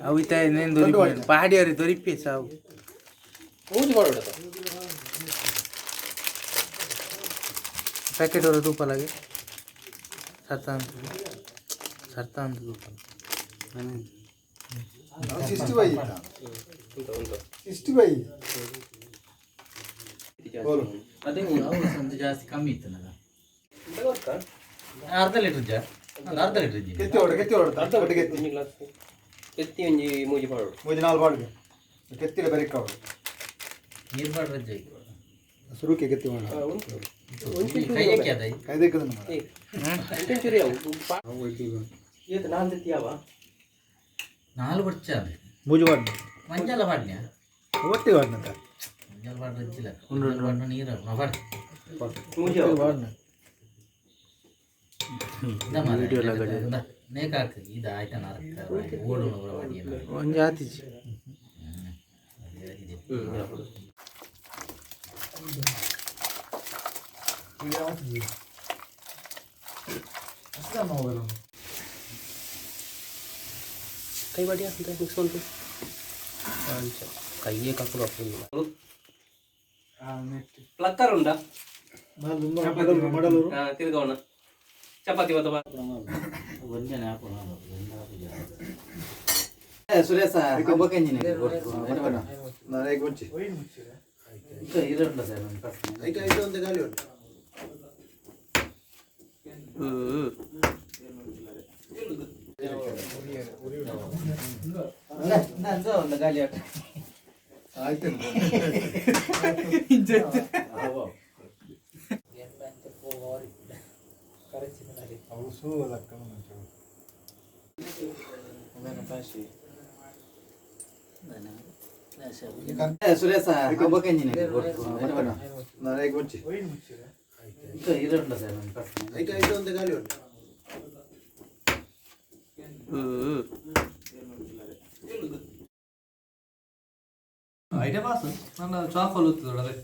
ಅವು ಇತ್ತ ನೇನು ದೊರಿಪೆ ಪಾಡಿಯರಿ ದೊರಿಪೆ ಸಾವು. ಪ್ಯಾಕೆಟ್ ವರ ತೂಪಲಾಗೆ ಸರ್ತ ಅಂತ ಸರ್ತ ಅಂತ ತೂಪಲ. 65. 65. ಅದೇ ಅವು ಜಾಸ್ತಿ ಕಮ್ಮಿ ಇತ್ತು ನಲ್ಲ. ಅರ್ಧ ಲೀಟರ್ ಜಾ, ಅರ್ಧ ಲೀಟರ್ ಇದ್ದೀನಿ. ಕೆತ್ತಿ ಹೊಡು, ಕೆತ್ತಿ ಹೊಡು, ಅರ್ಧ ಹೊಟ್ಟೆ ಕೆತ್ತಿ. ಕೆತ್ತಿ ಒಂಜಿ ಮೂಜಿ ಪಾಡೋಡು. ಮೂಜಿ ನಾಲ್ ಬಾಡ್ಗೆ ಕೆತ್ತಿಡ ಬರೀಕ್ ಅವಳು. ನೀರು ಬಾಡ್ರೆ ಜೈ. ಸುರುಕೆ ಕೆತ್ತಿ ಮಾಡ. ಕೈ ಹಾಕಿ ಅದ. ಕೈದಕ್ಕದ. ಒಂಚೂರು ಯಾವು ಏತ್ ನಾಲ್ ತೆತ್ತಿ ಯಾವ. ನಾಲ್ ಬಡ್ಚ ಅದು. ಮೂಜಿ ಬಾಡ್ನ. ಮಂಜಲ ಬಾಡ್ನ್ಯಾ. ಒಟ್ಟಿ ಬಾಡ್ನಂತ. ಮಂಜಲ್ ಬಾಡ್ರೆ ಅಜ್ಜಿಲ್ಲ, ಮಂಜಲ್ ಬಾಡ್ನ ನೀರು ಬಾಡ್. ಮೂಜಿ ಯಾವ ಬಾಡ್ನ. ನೇಕ್ ಹಾಕು ಇದು ಆಯ್ತಾ ನರಕ ಓಡು ಬಾಡಿ. ಒಂಜಿ ಆತಿಜಿ. ಕೈ ಬಾಡಿಯ ಅಂತ ಮಿಕ್ಸ್ ಮಾಡ್ತು ಅಂಚ ಕೈಯೇ ಕಪ್ಪು ಕಪ್ಪು ಪ್ಲಕ್ಕರ್ ಉಂಡಾ? ಮಡಲೂರು. ತಿರ್ಗವಣ ಚಪಾತಿ ಬತ್ತವ. ಒಂಜನೆ ಹಾಕೋಣ. ಸುರೇಶ ಬೊಕ್ಕಂಜಿನ. ನಾನು ಹೇಗೆ ಮುಂಚೆ ಇರಲ್ಲ ಸರ್ ಒಂದು ಪ್ರಶ್ನೆ. ಐಟು ಐಟು ಒಂದು ಗಾಲಿ ಉಂಟು. ಹ್ಮ್. ಒಂದು ಗಾಲಿ ಆಟ. ಆಯ್ತು. ಅವು ಸೂ ಲಕ್ಕ. ಸುರೇಶ ಬೊಕ್ಕಂಜಿನ. ನಾನು ಹೇಗೆ ಮುಂಚೆ ಇರಲ್ಲ ಸರ್ ಒಂದು ಪ್ರಶ್ನೆ. ಐಟು ಐಟು ಒಂದು ಗಾಲಿ ಉಂಟು. ಹ್ಮ್. ಐಡಿಯಾ ಪಾಸ್ ನನ್ನ ಚಾಫಲ್ ಉತ್ತದ ಅದೇ.